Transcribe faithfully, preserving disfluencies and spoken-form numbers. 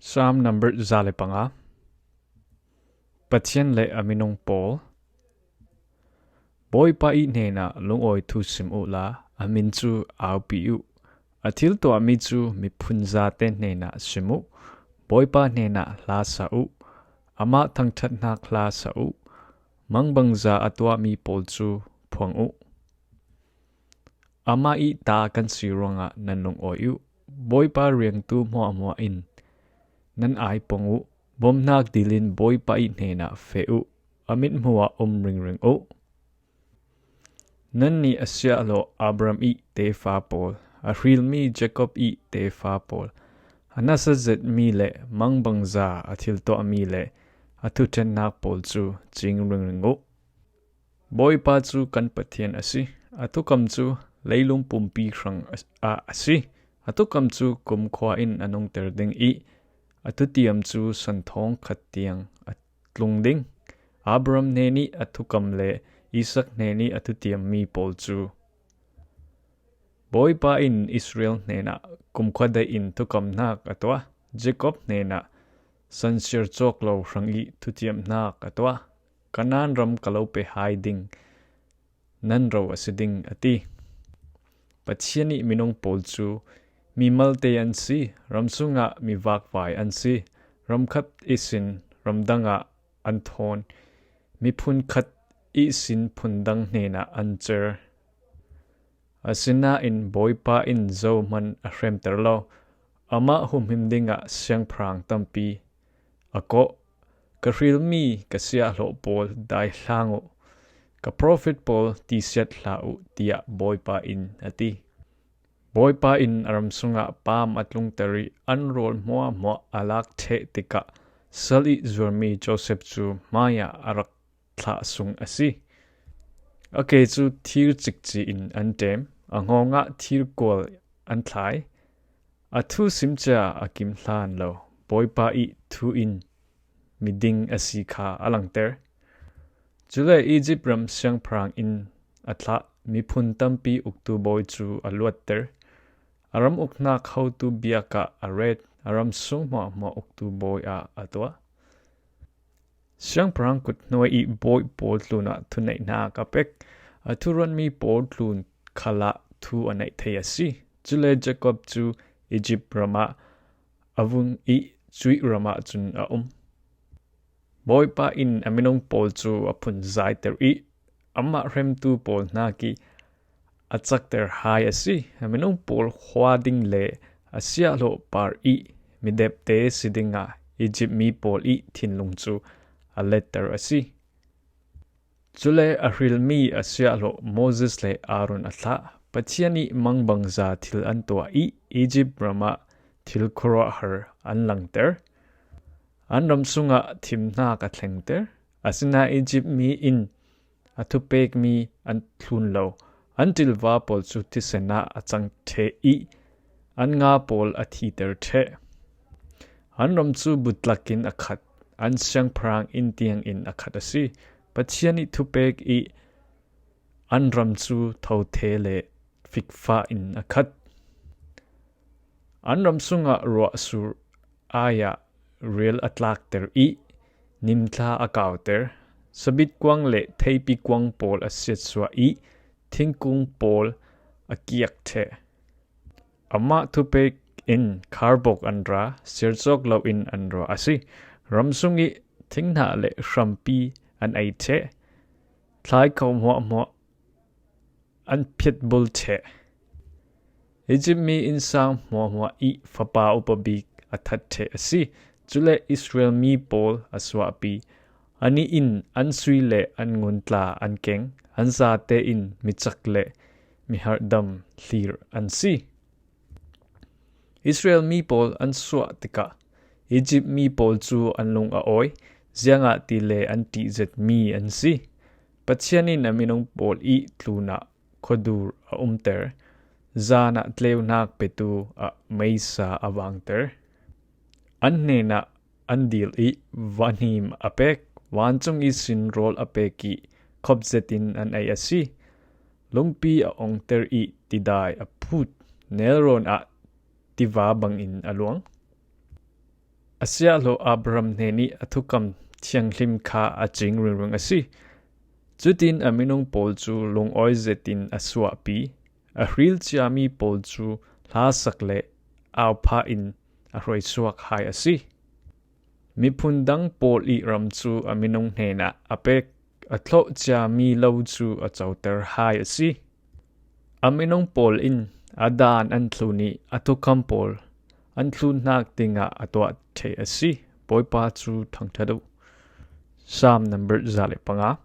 Psalm number za le panga. Pathian le a minung pawl. Bawipa i hnenah lungawi thu sim uhla, a min cu aupi uh. A thil tuahmi cu miphun zate hnenah sim uh. Bawipa hnenah hla sa uh. Amah thangṭhatnak hla sa uh. Mangbangza a tuahmi pawl cu phuang uh. Amah i ta kan si ruangah nan lungawi uh. Bawipa riangtu hmuahhmuah in nan ai pong uh. Bawmhnak dilin Bawipa i hnenah feh uh. A mithmuh ah um ringring uh. Nannih a siahhlawh Abram i tefa pawl, a hrilmi Jacob i tefa pawl, a nasa zetmi le mangbangza a thil tuahmi le a thuṭhennak pawl cu cing ringring uh. Bawipa cu kan Pathian a si. A thukam cu leilung pumpi hrang ah a si. A thukam cu kumkhua in a nungter ding i a thutiam cu santhawng khat tiang a tlung ding. Abraham hnenih a thukam le Isak hnenih a thutiammi pawl cu. Bawipa in Israel hnenah kumkhua daih in thukamhnak a tuah. Jacob hnenah sansiar cawk lo hrang i thutiamhnak a tuah. Kanaan ram ka lo pe hai ding nan ro a si ding, a ti. Pathian ih minung pawl cu mi malte an si, ram sungah mi vakvai an si, ram khat ihsin ram dangah an thawn, miphun khat ihsin phundang hnenah an cer. Asinain Bawipa in zohman a hremter lo, amah humhim dingah siangpahrang tampi a kawh. Ka hrilmi ka siahhlawh pawl daihlang uh, ka profet pawl tisiat hlah uh, tiah Bawipa in a ti. Bawipa in a ram sungah paam a tlungter i an rawl hmuahhmuah a lak ṭheh tikah sal i zuarmi Joseph cu hmaiah a rak thlah sung a si. A ke cu thir cikci in an ṭem, a ngawngah thir kual an thlai. A thu simcia a kim hlan lo, Bawipa ih thu in miding a si kha a langter. Cule Izipt ram siangpahrang in a thlah miphun tampi uktu bawi cu a luatter. A ram uknak hotu biakah a ret, a ram sung hmuahhmuah uktu bawi ah a tuah. Siangpahrang kut hnuai i bawi pawl tlunah thuneihnak a pek, a thuruanmi pawl tlun khalah thu a neih thei a si. Cule Jacob cu Izipt ramah a vung i cuih ramah cun a um. Bawipa in a minung pawl cu a phunzaiter i amah hremtu pawl hnak i a cakter hai a si. A minung pawl khua ding le a siahhlawh par i midepte si dingah Izipt mi pawl i thinlung cu a letter a si. Cule a hrilmi a siahhlawh Moses le Aaron a thlah. Pathian i mangbangza thil an tuah i Izipt ramah thil khuaruahhar an langter. An ram sungah thimhnak a thlengter. Asinain Izipt mi in a thupekmi an thlun lo. An ṭilva pawl cu thisen ah a cang ṭheh i an nga pawl a thiter ṭheh. An ram cu butlak in a khat, an siangpahrang in tiang in a khat a si. Pathian i thupek i an ram cu thothe le fikfa in a khat. An ram sungah ruahsur ai-ah rial a tlakter i nimthla a kauter. Sabit kuang le theipi kuang pawl a siatsuah i thingkung pawl a kiak ṭheh. Amah thupek in kharbok an ra, siarcawk loin an ra a si. Ram sung i thinghnah le hrampi an ei ṭheh. Thlaikho hmuahhmuah an phiatbul ṭheh. Izipt mi innsang hmuahhmuah i fapa upa bik a that ṭheh a si. Cule Israel mi pawl a suahpi. Anih in an sui le an ngun tla an keng. An zate in micak le miharhdam hlir an si. Israel mi pawl an suah tikah Izipt mi pawl cu an lung a awi, ziangahtile an ṭihzetmi an si. Pathian in a minung pawl i tlunah khuadur a umter, zan ah tleunak petu ah meisa a vangter. An hnenah an dil i vanhim a pek, vancung ihsin rawl a pek i khop zetin an ei a si. Lungpi a ongter i tidai a phut, nelrawn ah tiva bangin a luang. A siahhlawh Abraham hnenih a thukam thianghlim kha a cing ringring a si. Cutin a minung pawl cu lungawi zetin a suahpi. A hrilciami pawl cu hlasak le aupha in a hruaisuak hai a si. Miphun dang pawl i ram cu a minung hnenah a pek, a thlawh ciami lo cu a coter hai a si. A minung pawl in a dan an thlun i a thukam pawl an thlunhnak dingah a tuah theih a si. Bawipa cu thangṭhat uh. Salm number za le panga.